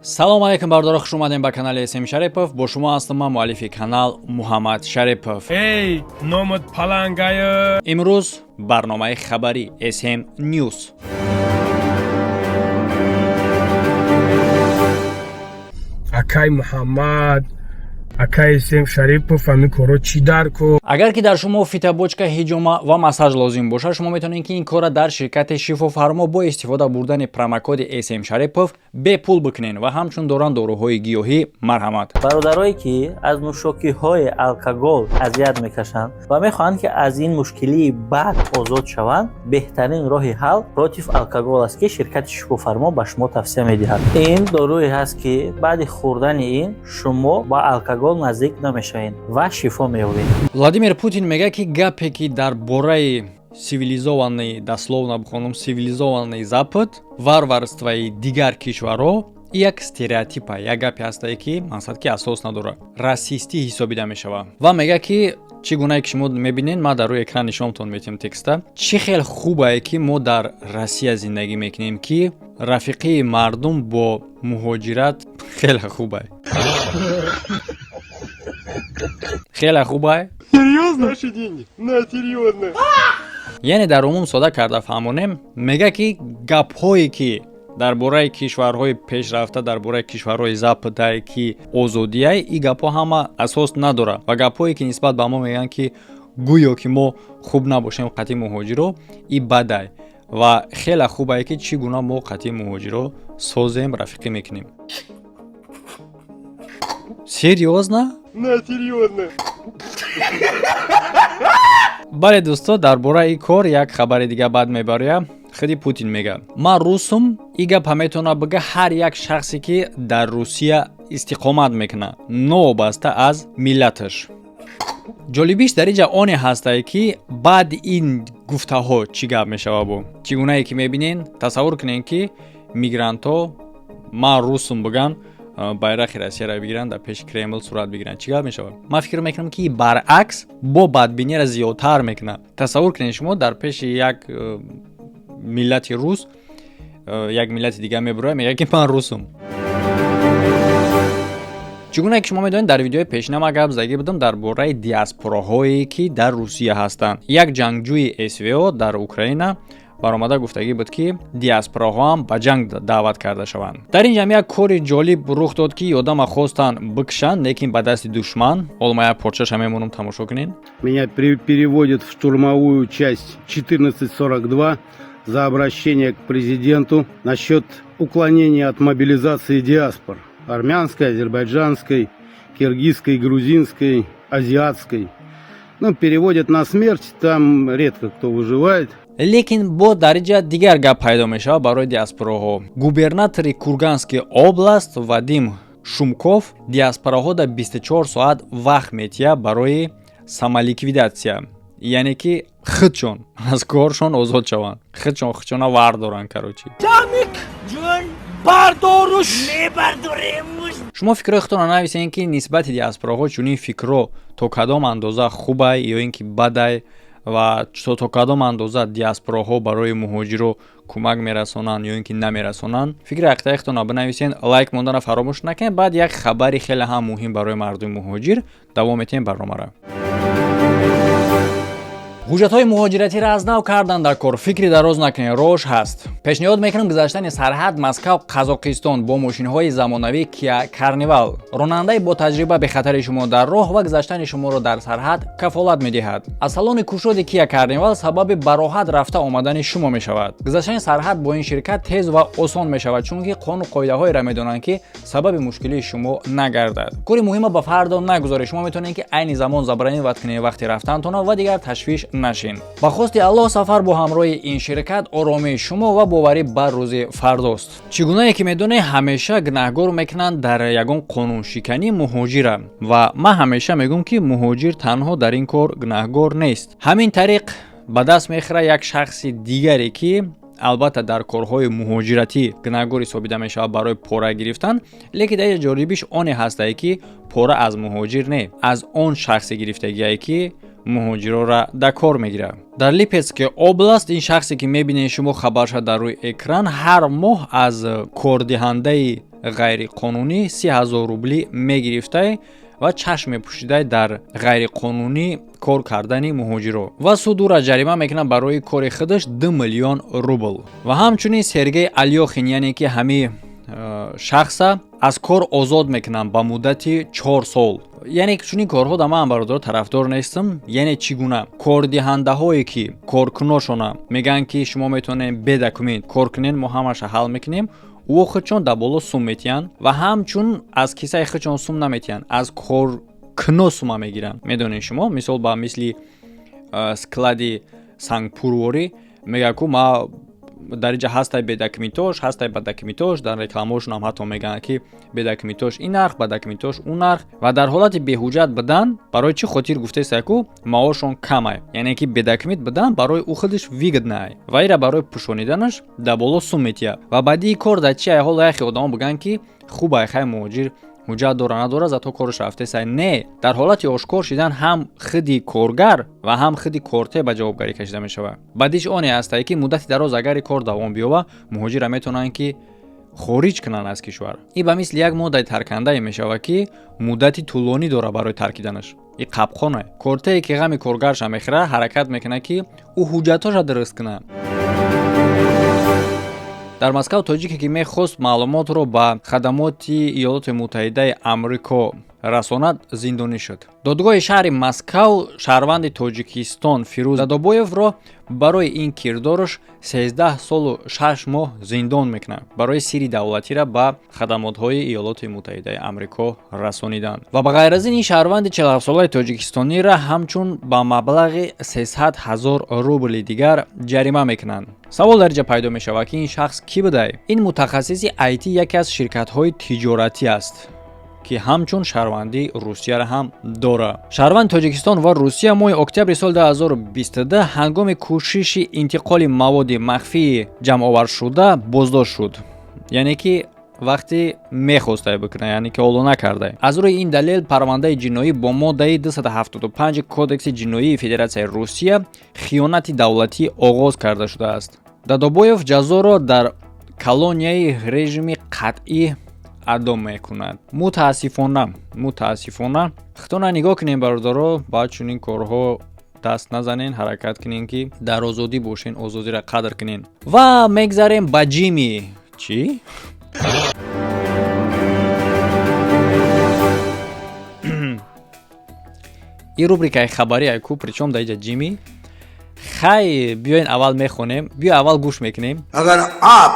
Салому алейкум, бародаро, хуш омадем ба канали СМ Шарипов. Бо шумо ҳастам ман, муаллифи канал Муҳаммад Шарипов. Эй, номат палангая. Имрӯз барномаи хабарӣ СМ Ньюс. Акай Муҳаммад, акай Сем Шарипов, ҳамин корро чӣ дар ко? Агар ки дар шумо фитобочка, ҳиҷома ва массаж лозим бошад, шумо метавонед, ки ин корра дар ширкати Шифофармо бо истифода бурдани промокоди СМ Шарипов бепул бикунед ва ҳамчун доранд доруҳои гиёҳӣ. Марҳамат. Бародарое, ки аз нӯшокиҳои алкогол азият мекашанд ва мехоҳанд, ки аз ин мушкилии бад озод шаванд, беҳтарин роҳи ҳал против алкогол аст, ки ширкати Шифофармо ба шумо тавсия медиҳад. Ин доруе ҳаст, ки баъди хӯрдани ин шумо ба алкогол наздик намешавед ва шифо меёбед. Владимир Путин мегӯяд, ки гапе, ки дар бораи цивилизованный, дословно бихонам, цивилизованный Запад, варварствои дигар кишварҳо, як стереотипа, як гапе ҳастае, ки мақсад ки асос надорад, расистӣ ҳисобида мешавад. Ва мегӯяд, ки чӣ гунае ки шумо мебинед, ман дар рӯи экран нишонтон метиҳам текста, чӣ хел хубае, ки мо дар Россия зиндагӣ мекунем, ки рафиқии мардум бо муҳоҷират хеле хубае, хеле хубае. Наши деньги. На, серьезно. Яъне дар умум сода карда фаҳмонем, мега, ки гапҳое, ки дар бораи кишварҳои пешрафта, дар бораи кишварҳои западае, ки озодияй, ин гапҳо ҳама асос надорад ва гапҳое, ки нисбат ба мо мегӯянд, ки гӯё ки мо хуб набошем қатъи муҳоҷиро, и бадай ва хеле хубае, ки чӣ гуна мо қатъи муҳоҷиро созем, рафиқӣ мекунем. Серьёзно? На, серьезно. Бале, дӯсто, дар бораи ин кор як хабари дига баъд мебароям. Худи Путин мега: «Ман русум». И гапа метавонад бига ҳар як шахсе, ки дар Русия истиқомат мекунад, новобаста аз миллаташ. Ҷолибиш дар инҷа оне ҳастае, ки баъди ин гуфтаҳо чӣ гап мешава. Бо чӣ гунае ки мебинен, тасаввур кунем, ки мигрантҳо «ман русум» биган, байрақи Россияро бигиранд, дар пеши Кремл сурат бигиранд, чӣ гап мешавад? Ман фикр мекунам, ки баръакс, бо бадбиниро зиёдтар мекунад. Тасаввур кунед, шумо дар пеши як миллати рус як миллати дига мебурояд, мегӯяд, ки ман русум. Чӣ гуна ки шумо медонед, дар видеои пешина ман гап задагӣ будам дар бораи диаспораҳое, ки дар Русия ҳастанд. Як ҷангҷӯи СВО дар Украина баромада гуфтагӣ буд, ки диаспораҳо ҳам ба ҷанг даъват карда шаванд. Дар ин ҷамъ як кори ҷолиб рух дод, ки одама хостанд бикушанд, лекин ба дасти душман. Ҳоло ман як порчаша мемонам, тамошо кунед. Меня переводят в штурмовую часть 1442 за обращение к президенту насчет уклонения от мобилизации диаспор. Армянской, азербайджанской, киргизской, грузинской, азиатской. Ну, переводят на смерть, там редко кто выживает. Лекин бо дар инҷа дигар гап пайдо мешавад барои диаспораҳо. Губернатори Курганский област Вадим Шумков диаспораҳо дар 24 соат вақт метиҳад барои самоликвидация, яъне ки худшон аз коршон озод шаванд, худшон худшона вар доранд, короче. Бардоруш мебардоремуш. Шумо фикрҳои худтонро нависед, ки нисбати диаспораҳо чунин фикрҳо то кадом андоза хубай ё ин ки бадай ва то кадом андоза диаспораҳо барои муҳоҷиро кӯмак мерасонанд ё ин ки намерасонанд. Фикри ақидаи худтонро бинависед, лайк монданро фаромӯш накунед. Баъд як хабари хеле ҳам муҳим барои мардуми муҳоҷир. Давом метиҳем барномаро. Ҳуҷҷатҳои муҳоҷиратиро аз нав кардан дар кор, фикри дароз накунед, рош ҳаст. Пешниҳод мекунам гузаштани сарҳад Москав Қазоқистон бо мошинҳои замонавӣ Киа Карнивал. Ронандаи бо таҷриба бехатари шумо дар роҳ ва гузаштани шуморо дар сарҳад кафолат медиҳад. Аз салони кушоди Киа Карнивал сабаби бароҳат рафта омадани шумо мешавад. Гузаштани сарҳад бо ин ширкат тез ва осон мешавад, чунки қонуну қоидаҳоеро медонанд, ки сабаби мушкилии шумо нагардад. Кори муҳима ба фардо нагузоред. Шумо метавонед, ки айни замон забронировать кунед вақти рафтантона ва дигар ташвиш нашин. Ба хости Аллоҳ, сафар бо ҳамроҳи ин ширкат оромии шумо ва боварӣ бар рӯзи фардост. Чӣ гунае ки медонед, ҳамеша гунаҳгор мекунанд дар ягон қонуншиканӣ муҳоҷира ва ман ҳамеша мегӯм, ки муҳоҷир танҳо дар ин кор гунаҳгор нест. Ҳамин тариқ ба даст мехӯрад як шахси дигаре, ки албатта дар корҳои муҳоҷиратӣ гунаҳгор ҳисобида мешавад барои пора гирифтан. Лекин дар ҷолибиш оне ҳастае, ки пора аз муҳоҷир не, аз он шахсе гирифтагие, ки муҳоҷирора дар кор мегирад. Дар Липецкий област ин шахсе, ки мебинед шумо хабарша дар рӯи экран, ҳар моҳ аз кордиҳандаи Ғайриқонунӣ 30 000 рублӣ мегирифтай ва чашм мепӯшидай дар ғайриқонунӣ кор кардани муҳоҷиро, ва суд ӯра ҷарима мекунад барои кори худаш 2 миллион рубл. Ва ҳамчунин Сергей Алёхин, яъне ки ҳами шахса аз кор озод мекунанд ба муддати 4 сол. Яъне чунин корҳо да ман, бародаро, тарафдор нестам. Яъне чӣ гуна кордиҳандаҳое ки коркуношона мегӯянд, ки шумо метавонед бе документ кор кунед, мо ҳамаша ҳал мекунем, ӯ худшон дар боло сум метиҳанд ва ҳамчун аз кисаи худшон сум наметиҳанд, аз коркуно сума мегиранд. Медонед шумо, мисол, ба мисли склади сангпурворӣ мегӯяд, ку ма дар инҷа ҳастай бедокументош, ҳастай ба документош. Дар рекламаошонам ҳатто мегӯянд, ки бедокументош ин нарх, ба документош он нарх. Ва дар ҳолати беҳуҷҷат будан барои чӣ хотир гуфтеста, ку маошон камай, яъне ки бедокумент будан барои ӯ худаш выгодно й ва ира барои пӯшониданаш дар боло сум метиҳад. Ва баъдии кор дар чи ай? Ҳоло яхе одамо бигӯянд, ки хубай, хай, муҳоҷир ҳуҷҷат дора, надора, зато кораш рафтесай. Не, дар ҳолати ошкор шидан ҳам худи коргар ва ҳам худи корте ба ҷавобгарӣ кашида мешавад. Баъдиш оне ҳастае, ки муддати дароз агари кор давом биёба, муҳоҷира метавонанд, ки хориҷ кунанд аз кишвар. Ин ба мисли як моддаи таркандае мешавад, ки муддати тӯлонӣ дорад барои таркиданаш. И қабқоне кортее, ки ғами коргарша мехӯрад, ҳаракат мекунад, ки ӯ ҳуҷҷатҳоша дуруст кунад. Дар Москав тоҷике, ки мехост маълумотро ба хадамоти Иёлоти Муттаҳидаи Амрико расонад, зиндонӣ шуд. Додгоҳи шаҳри Москав шаҳрванди Тоҷикистон Фирӯз Дадобоевро барои ин кирдораш 13 солу 6 моҳ зиндон мекунад, барои сирри давлатиро ба хадамотҳои Иёлоти Муттаҳидаи Амрико расонидан. Ва ба ғайр аз ин, ин шаҳрванди 47-солаи тоҷикистониро ҳамчун ба маблағи 300 ҳазор рубли дигар ҷарима мекунанд. Савол дар инҷа пайдо мешавад, ки ин шахс кӣ будай? Ин мутахассиси IT яке аз ширкатҳои тиҷоратӣ аст, ки ҳамчун шаҳрвандии Русияро ҳам дорад. Шаҳрванди Тоҷикистон ва Русия моҳи октябри соли 2022 ҳангоми кӯшиши интиқоли маводи махфии ҷамъоваршуда боздошт шуд, яъне ки вақте мехостае бикунад, яъне ки ҳоло накарда. Аз рӯи ин далел парвандаи ҷиноӣ бо моддаи 275 Кодекси ҷиноии Федератсияи Русия, хиёнати давлатӣ, оғоз карда шудааст. Дадобоев ҷазоро дар колонияи режими қатъӣ адо мекунад. Мутаассифона, мутаассифона, хитона нигоҳ кунем, бародаро, ба чунин корҳо даст назанен, ҳаракат кунем, ки дар озодӣ бошен, озодиро қадр кунен. Ва мегзарем ба Ҷими. Чӣ? Ин рубрикаи хабарӣ айку, причём дар иҷа Ҷими? Хай, биёен, аввал мехонем, биё, аввал гӯш мекунем. अगर आप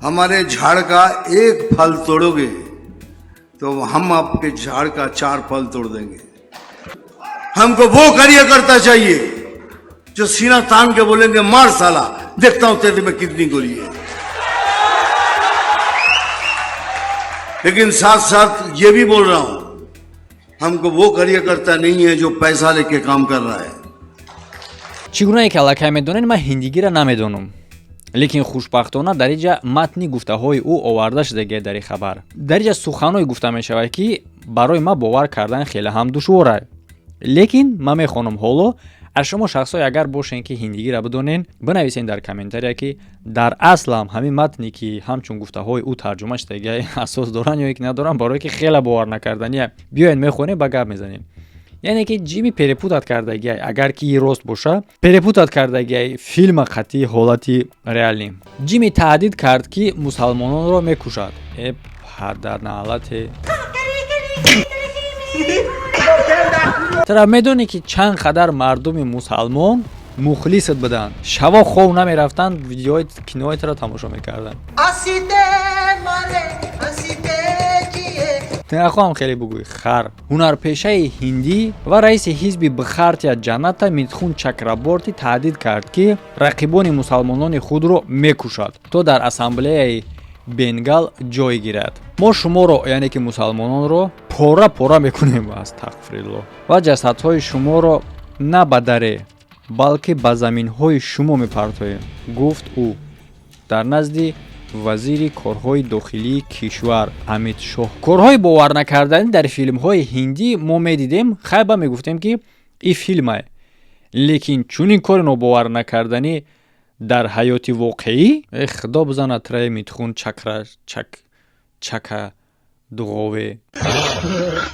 हमारे झाड़ का एक फल तोड़ोगे, तो हम आपके झाड़ का चार फल तोड़ देंगे। हमको वो कार्यकर्ता चाहिए जो सीना तान के बोलेंगे, मार साला, देखता हूं तेरे में कितनी गोली है। लेकिन साथ साथ ये भी बोल रहा हूं, हमको वो कार्यकर्ता नहीं है जो पैसा लेके काम कर रहा है। Чӣ гунае ки аллакай медонед, ман ҳиндигиро намедонам, лекин хушбахтона дар инҷа матни гуфтаҳои ӯ оварда шудагия. Дар ин хабар, дар инҷа суханҳое гуфта мешавад, ки барои ман бовар кардан хеле ҳам душвор, лекин ман мехонам. Ҳоло аз шумо шахсое агар бошен, ки ҳиндигиро бидонен, бинависен дар комментария, ки дар аслам ҳамин матне, ки ҳамчун гуфтаҳои ӯ тарҷума шудагия, асос доранд ё ки надоранд, барое ки хеле бовар накардания. Биёед, мехонем, ба гап мезанем. Яъне ки Ҷими перепутать кардагиай, агар ки рост боша, перепутать кардагиай филма қатъи ҳолати реалӣ. Ҷими таҳдид кард, ки мусалмононро мекушад. Э, падарнаалате, тара медонӣ, ки чанд қадар мардуми мусалмон мухлисат буданд, шаво хов намерафтанд, видеои кинои тара тамошо мекарданд. Нахоҳам хеле бугӯй, хар. Ҳунарпешаи ҳиндӣ ва раиси ҳизби Бхартия Ҷаната Митхун Чакраборти таҳдид кард, ки рақибони мусалмонони худро мекушад, то дар ассамблеяи Бенгал ҷой гирад. Мо шуморо, яъне ки мусалмононро, пора пора мекунем, астағфирилло, ва ҷасадҳои шуморо на ба даре, балки ба заминҳои шумо мепартоем, гуфт ӯ дар назди вазири корҳои дохилии кишвар Амит Шоҳ. Корҳои боварнакарданӣ дар филмҳои ҳиндӣ мо медидем, хайба мегуфтем, ки и филмае, лекин чунин кори нобоварнакарданӣ дар ҳаёти воқеӣ, э, худо бизанад траи Митхун Чакра чак. Чака дуғове.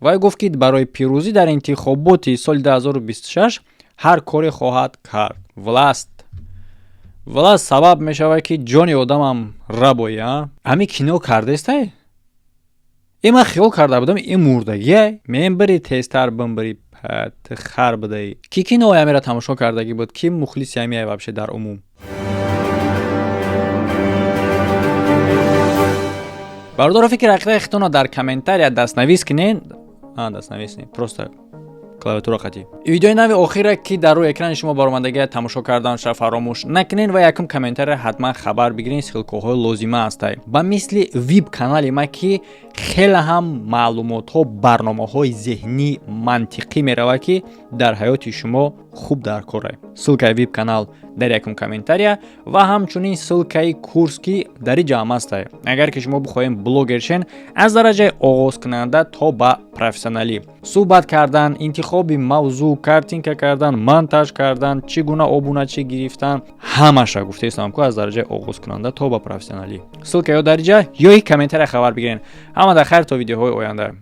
Вай гуфт, ки барои пирӯзӣ дар интихоботи соли 2026 ҳар коре хоҳад кард. Власть сабаб мешавад, ки ҷони одамам рабои. А ҳамин кино кардестай? Э, ман хиёл карда будам, ин мурдагиай. Мембири, тезтар бимбири, хар будаи. Ки кинои ҳамира тамошо кардагӣ буд? Ки мухлиси ҳамиай вообще дар умум? Бародаро, фикри ақидаи худтонро дар комментария дастнавис кунед. Дастнавис не, просто клавиатура қатӣ. Видеои нави охира, ки дар рӯи экрани шумо баромадагия, тамошо карданша фаромӯш накунед ва якум комментария ҳатман хабар бигиред. Ссылкаҳои лозима ҳастай, ба мисли вип канали ма, ки хеле ҳам маълумотҳо, барномаҳои зеҳнӣ, мантиқӣ меравад, ки дар ҳаёти шумо хуб дар корай. Ссылкаи вип канал дар якум комментария ва ҳамчунин ссылкаи курс, ки дар ин ҷамъ ҳастай. Агар ки шумо бихоҳем блогер шен, аз дараҷаи оғозкунанда то ба профессионалӣ, суҳбат кардан, интихоби мавзӯъ, картинка кардан, монтаж кардан, чӣ гуна обуначӣ гирифтан, ҳамаша гуфтаистам ку, аз дараҷаи оғозкунанда то ба профессионалӣ. Ссылка ё дар ҷа, ё и комментария хабар бигирен. Ҳама дар хайр, то видеоҳои оянда.